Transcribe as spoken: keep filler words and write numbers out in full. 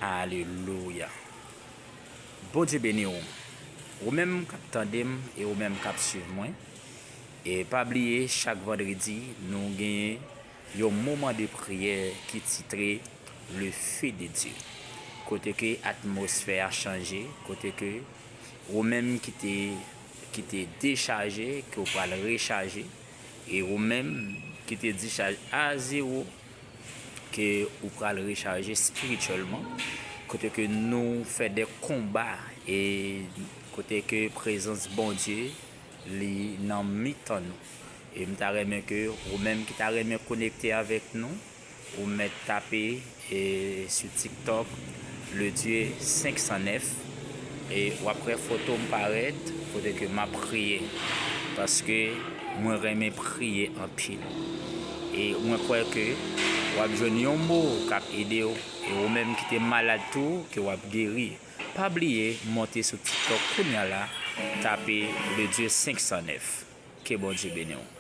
Alelouya. Bondye beni w. Ou menm k ap tande m e ou menm k ap swiv mwen. E pa bliye, chak vandredi, nou genyen yon moman de priyè ki titre Le Feu de Dieu. Kote ke atmosfè a chanje, kote ke ou menm ki te, ki te dechaje, ke w pral rechaje, e ou menm ki te dichaj a zewo, ke ou pral rechaje espirityèlman, kote ke nou fè de konba, e kote ke prezans Bondye, li nan mitan nou. E m ta renmen ke ou menm ki ta renmen konekte avèk nou, ou mèt tape, e, sou TikTok, Le Dieu senk san nèf, e w ap wè foto m parèt, kote ke m ap priye, paske mwen renmen priye anpil. E mwen kwè ke w ap jwenn yon mo k ap ede w, e ou menm ki te malad tou, ke w ap geri. Pa bliye, monte sou TikTok kounya la, tape Le Dieu senk san nèf. Ke Bondye beni w.